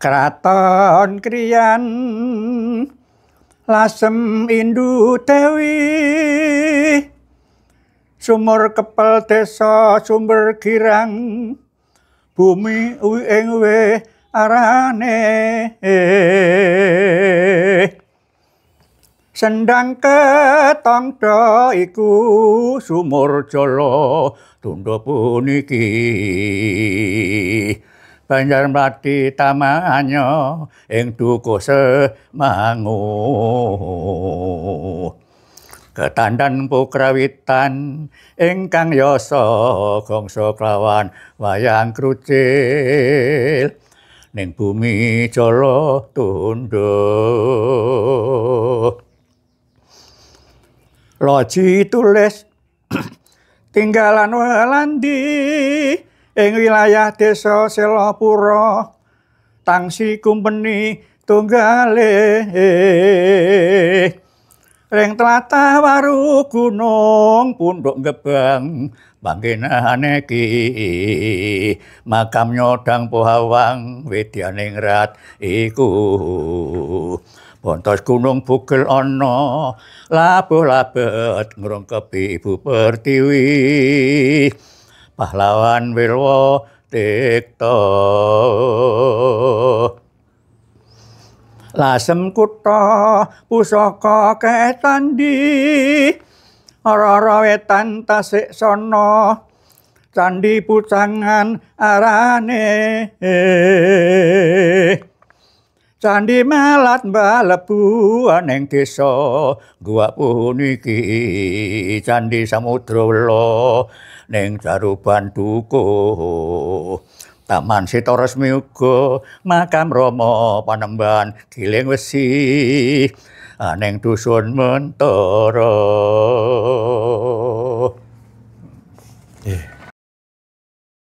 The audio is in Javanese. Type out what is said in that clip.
Kraton Kriyan Lasem Indu Dewi Sumur Kepel Desa Sumber Girang bumi ing we arane Sendang Ketongdo iku sumur jala tundha puniki Banjar Mlati tamanya ing dukuh Semangu Ketandan Pukrawitan ingkang yasa gongso klawan wayang krucil ning bumi jala tundha Loji tulis tinggalan Walandi ing wilayah desa Selapura Tangsi Kumpeni tunggale ring tlatah Waru Gunung Punduk Gebang panggenane ki makam Nyodang Pohawang Widyaningrat iku Bontos Gunung Bugel ana labuh labet ngrungkepi Ibu Pertiwi pahlawan Wilwa Tikta Lasem kutha pusaka ketandhi Ara-ara wetan tasik sono Candhi Pucangan arane Candhi Malat mlebu ning desa Gua puniki Candhi Samudra Wela ning Caruban Dukuh Taman Sita Resmi uga makam Rama Panembahan Giling Wesi ning dusun Mentara.